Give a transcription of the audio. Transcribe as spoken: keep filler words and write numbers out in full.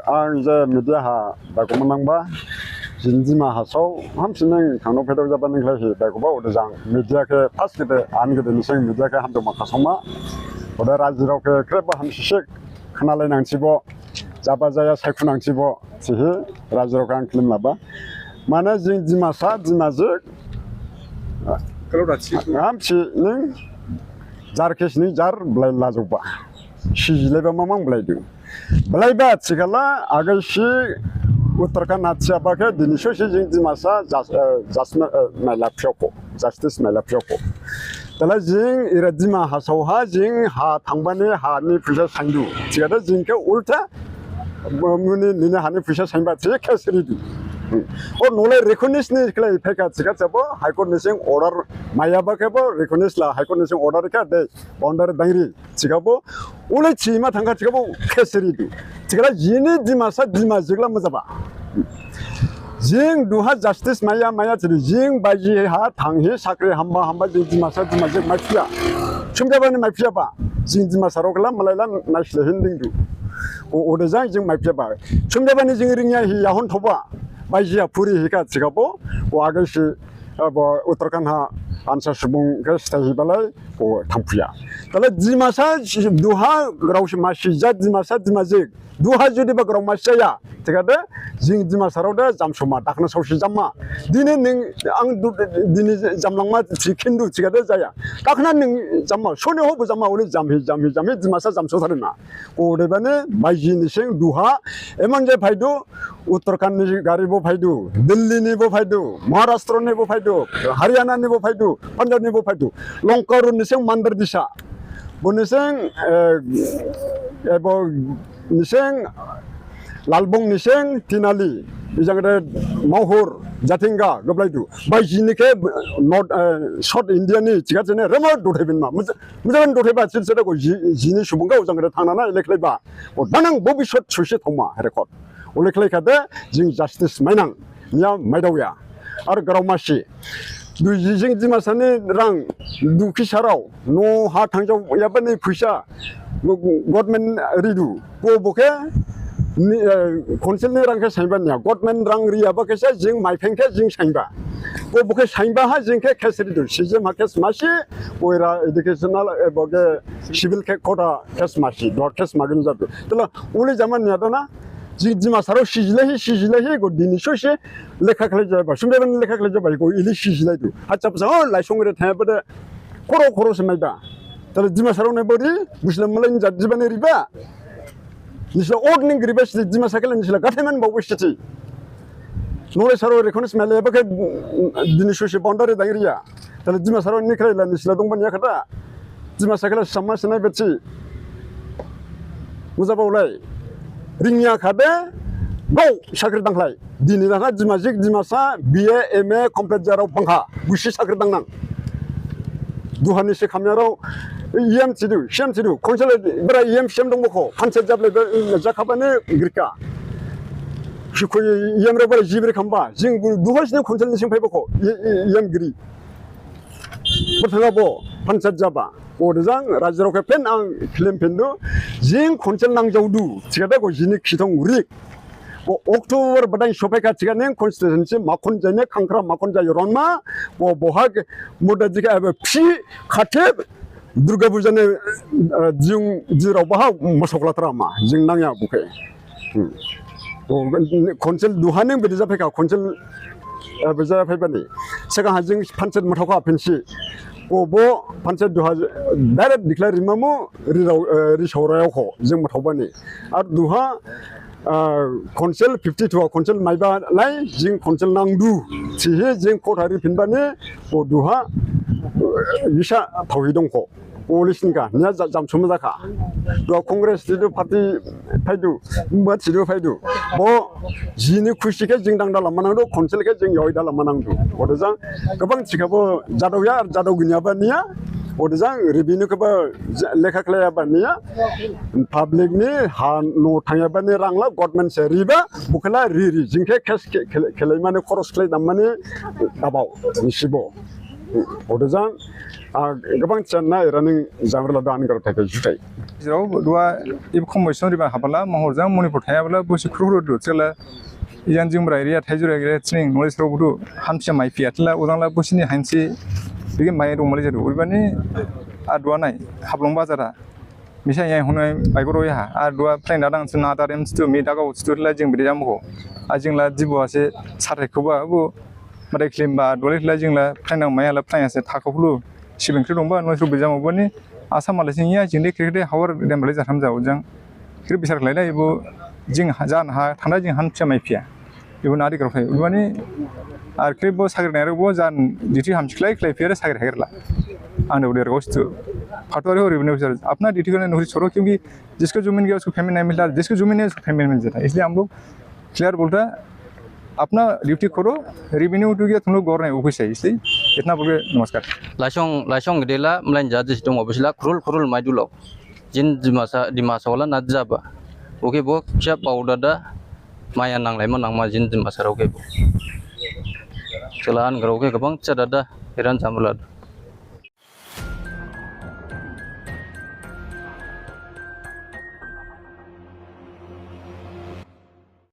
Ang je media ha dakhuma nangba, jini Dima Hasao hamsining thangno phedok jaba ningkhlaihi dakhuba, ode jang media khe first khede, ang khede nising media khe hamdao ma khasongma, ode rajirao khe khrip ba hamsisik khnalai nangsibo, jaba jaya saikhu nangsibo, thihi rajirao khe ang khlim laba. Mane jing Dimasa, Dimajik, hamsining jar khe sining jar blai lajokba. Sijilaiba mamang blaidu. Blaiba thikhala, agai si Uttarakhand ha thiyaba khe dini sosi jing Dimasa jas-, eh, jas-, eh, maila phiyokho, justice maila phiyokho. Tala jing ira Dima Hasao ha jing ha thangbani hani phuisa saindu. Thikhade jing khe ulta, muni nini hani phuisa sainba thi case ridu. O nolai recognize ni khlai phaikha thikha sabo High Court nising order maiyaba khebo recognize la High Court nising order kha de boundary daingri. Thikhabo, ulai thima thangkha thikhabo case ridu. Thikhala jini Dimasa Dimajik la mojaba. Jing duha justice maiya maiya thidu, jing baiji ha thanghi sakri hamba hamba jing Dimasa Dimajik maiphiya. Sumjabani maiphiyaba, jing Dimasarao khela malaila naisle hindingdu. O, ode jang jing maiphiyaba. Sumjabani jing ringya hi yahon thoba. Baiji ha phuri hikha thikhabo, o agai si, abo Uttarakhand ha ansa subung khe sthai hibalai, o thangphiya. Tala Dimasa duha grao si masi ja Dimasa Dimajik. Duha judi ba grao masi jaya. Thikhade, jing Dimasarao de jamsoma, dakhna saosi jamma. Dini ning ang du-, dini jamlangma thi khindu thikhade jaya. Dakhna ning jamma, soni hobo jamma, uli jamhi, jamhi, jamhi, Dimasa jamso tharina. Odebani, baiji nising duha, emang je phaidu, Uttarakhand ni gari bo phaidu, Delhi ni bo phaidu, Maharashtra ni bo phaidu, Haryana ni bo phaidu, Punjab ni bo phaidu. Longkaru nising Mandar Disa. Bo nising, eh, eh, bo nising Lalbong nising Tinali, ijang de Mahur, Jatinga, gablaidu. Baiji ni khe North, eh, South India ni, thikhade ne, remo dothai binma. Muja-, mujaban dothai ba, silsila ko ji-, jini subung ga ujang de thangnana, elekhlaiba. O danang bobisot susi thongma, record. Olekhlai khade, jing justice mainang, niya maidaoya. Ar grao masi. Du jing Dimasa ni rang, dukhisarao, noh ha thangjao yabani phuisa, government ridu. Bo bokhe, ni, eh, council ni rang khe sainba niya. Government rang riyaba khe se jing maipheng khe jing sainba. Bo bokhe sainba ha jing khe case ridu. Sijim ha case masi, oira educational, eh, boge civil khe kota case masi, dor case magin jadu. Tala, uli jaman niya dana, Jing Dimasarao sijilaihi, sijilaihi, go dini sosi lekha khlai jaba, sumjabani lekha khlai jaba, go ili sijilaidu. Hachap sa, o, laisong re thaya bade, khoro khoro se maiba. Tala Dimasarao ne bori, busla malai ni jat jibani riba. Nisla ot ning riba siti, Dimasa khlai nisla gathaiman bawo siti. Nolai sarao recognize mailai ba khe, dini sosi boundary dangriya. Tala Dimasarao ni khlai la nisla dongba niya khata. Dimasa khlai sama sinai beti. Mujabaolai. Ringya khade. Gau sakri dangkhlai. Dini dana Dimajik Dimasa B A M A complete jarao bangkha. Busi sakri dangnang. Duhani se khamyarao E M thidu, C M thidu. Council bra E M C M dongbo kho. Panchayat jablai be, jakhabane girka. Sukho E M rao bra jibri khamba. Jing duhasni council ni sing phaibo kho. E M giri. Bo thangabo, panchayat jaba. Ode jang, rajirao khe phen ang khlim phindu, jing council nangjaodu, thikhade go jini khithong rik. Bo October badain sophaikha thikhane constituency makhon jaine khangkhra makhon jai ronma, bo boha muda jikha ebe phi khathe Durga Puja ne, eh, jing jirao baha mosok latra ma, jing nangya bokhe. Hmm. O, council duha ning bede japhaikha, council, eh, bede japhaibani. Sega ha jing panchayat mathaokha phinsi. O, bo panchayat duha direct declare rimamu, rirao, eh, risaorao kho, jing mathaobani. Ar duha, eh, council fifty-two council maiba lai, jing council nangdu. Thihi jing kotha riphinbani, o duha, eh, bisa thaohi dongkho. Police ni kha, niya ja-, jamsuma jakha. Duha Congress thidu party phaidu, ma thidu phaidu. Bo jini khusi khe jing dangdala manangdu, council khe jing yoi dala manangdu. Ode jang, gabang thikhabo jadaoya, jadao ginyaba niya. Ode jang, revenue khebo ja-, lekha khlaiyaba niya. Public ni ha noh thangyaba ni rangla government se riba, bokhe la ri ri. Jing khe case khe-, khe-, khelai mane khoros khlai dam mane dabao, nisibo. Odejang, ah, gabang chenna era ning jamrla dan garo thai jutai. Jirao dua ib khom boisong riba habala, mahor jang Manipur thaya bala, bosi khuru khuru du, chela iyan jing brai ria, thai jura ria, chning, nole sro budu, hamsia mai pia, tela, odang la, bosi ni hansi, bigi mai dong mali jadu, odebani, adua nai, Haflong bazara. Misa ya hunai baigoro ya, adua plane dadang suna darem stu mi daga stu la jing bidi jamko. A jing la jibo ase sare kuba bu madai klimba dole la jing la plane dang maya la plane ase thakoplu sibing kri dongba no sru bijam bani asa mala sing ya jing de kri de hawar dem bali jatham jao jang. Kri bisar khlai la ibo jing ha jan ha thanda jing han pisa mai pia. Ibu nadi karo phai. Ibu ani ar kri bo sagri nai bo jan diti ham siklai khlai pia sagri hagri la. Ang de udah kau situ. Patuari ho revenue officer. Apna diti kone nukri choro kyunki jisko zameen gaya usko payment nahi milta, jisko zameen nahi usko payment mil jata. Isliye hum log clear bolta apna duty karo, revenue to gaya tum log gaur nahi office hai. Isliye itna bolke namaskar. Laisong laisong gedela mlain jadi situng office la khurul khurul maidu log. Jin Dimasa, Dimasa wala na jaba. Oke bo kya pau dada maya nang lai ma nang ma jin Dimasa rao ke bo. Chela an garo ke gabang cha dada iran samrla.